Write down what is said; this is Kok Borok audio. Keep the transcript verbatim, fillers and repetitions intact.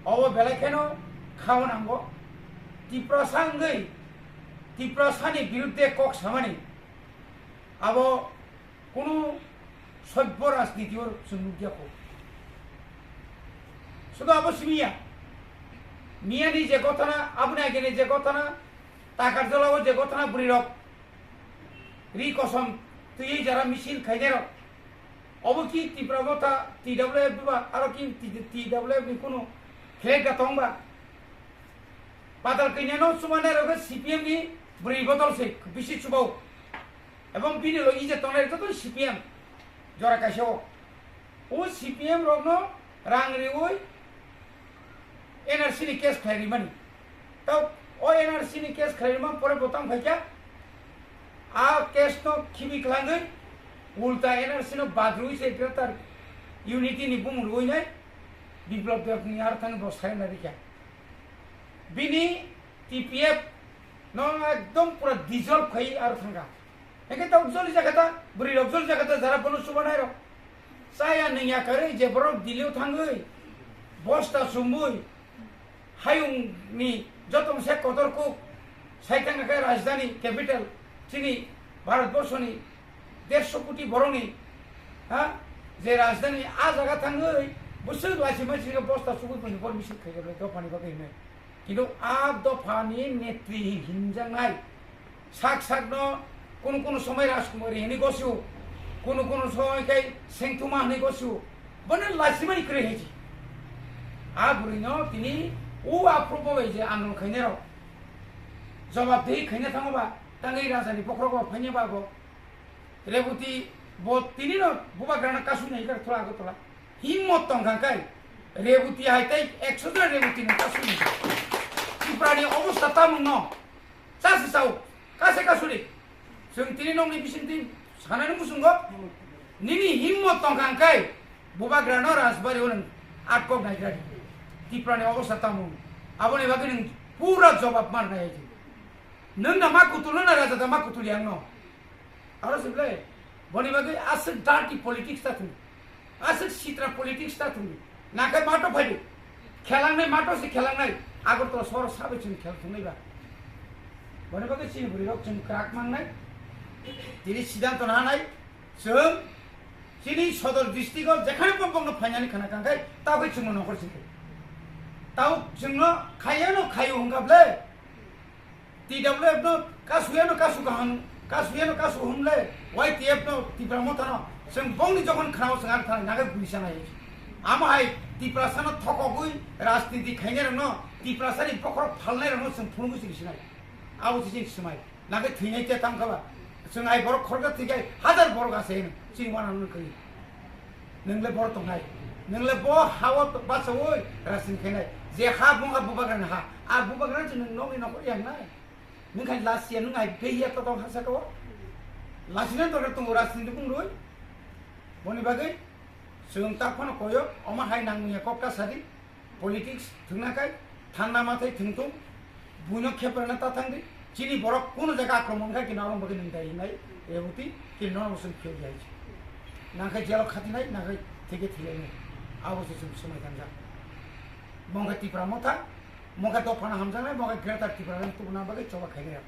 Obo belai kheno khao nango. Tiprasa wngwi Tiprasani birudde kok samani abo kunu sobbo rajniti o chwng nukya kho. Sudu abo simi ya. Miyani je gotana, aboni ageni je gotana, Takarjala o je gotana bwrwi rok ri kosom twiwi jara misil khainai rok. Obo ki Tipra Motha T W F ba aro ki T W F ni kunu flag da tong ba? Patal kanya no chumanai rok C P M ni bwrwi bodol se bisi chubao. Ebong bini logi je tongnai joto C P M jora kaisa o. O C P M rokno rang riui N R C ni case khlai rimani. Tao o N R C ni case khlai rima pore bo tang phaikha. A case no khibi klangwi ulta N R C no badrui se greater unity ni bumung rui nai Biplab Deb ni ar thang bo sai na rikha. Bini T P F no ekdom pura dissolve khai ar thangkha. Hingke tao joli jakha ta, bwrwi rok joli jakha ta, jara bono chubanai rok. Chaya nungya karwi je borok Delhi o thangwi, bosta chumui, hayung ni joto se kotor kuk, sai thangkha khe rajdhani capital, chini Bharat borso ni dersho koti borok ni, ha, je rajdhani a jaga thangwi, bwswk lachi machi khe bosta chumui boni bor misil khaikha dophani bagwi hinwi. Kintu a dophani netri hinjaknai sak sakno kunu kunu somoi Rajkumari hinwi gosio, kunu kunu somoi khe Sengthuma hinwi gosio, bono lachimani kwrwi hinwi. A bwrwino tini o aphuru bo bai je andolon khainai rok jobab dehi khaina thango ba, tangwi rajani bokhorok bo phaina ba bo. Reboti bo tini no bubagrano kasui nai kar thola Agartala. Himmot tong kha kai. Reboti hai tai ekso jon Reboti no kasui nai. Tripura ni obostha tamung no. Chasi sao. Kase kasuri. Chwng tini nokni bising tin sanani musungo. Nini himmot tong kha kai. Bubagrano Rajbari o nwng atkok nai kra di. Tripura ni obostha tamung. Aboni bagwi nwng pura jobab mar nai hai. Nwng na ma kutul na raja da ma kutul yang no. Aro se ble, boni bagwi aswk dirty politics ta thung. Aswk sitra politics ta thung. Nakai mato phaidu. Khelangnai mato se khelangnai. Agartala sohor sabai chwng khel thungnai ba. Boni bagwi chini bwrwi rok chwng krak mangnai. Tini siddhanto nahanai. Chwng chini sodor district o jekhane pon pon no phainani khana kangkhai, tao khe chwngno nongkhor singkhe. Tao chwngno khaiya no khaio hwnkha ble. T W F no kasuya no kasu kaham, kasuya no kasu humle, Y T F no Tipra Motha no, chwng bongni jokhon khnao chwng ang thani naga guri sana hai. Amo hai Tiprasa no thokogwi rajniti khainai rok no, Tiprasa ni bokhorok phalnai rok no chwng phunugwi chwng sinai. Abo se chini swmai. Naga thwinai te tam khala. Chwng hai borok khoroksa thwikhai hazar borok ase hino. Chini wana nung kari. Nungle bor tongnai. Nungle bo hao to bachawi rasin khainai. Je ha bongha bubagrani ha. A bubagrani chwng nung nokni nokhor yang nai. Nung khai lasiya nung hai beya to tong hasa to. Lasina to tongo rasin dukung roi. Boni bagwi chwng tak phano koyo oma hai nangmungya kok ta sadi. Politics thwngna kai, thanna mathai thwngthung, buino kheprana ta thangdi, chini borok kunu jaga akromon khai kino arong bagwi nung dai hinai, Reboti, kino norok song phiyok jai. Nangkhe jelo khatinai, nangkhe theke thilainai. Abo se chwng swmai thangjak. Mongkhe Tipra Motha, mongkhe dophano hamjaknai, mongkhe Greater Tipraland tubuna bagwi choba khainai.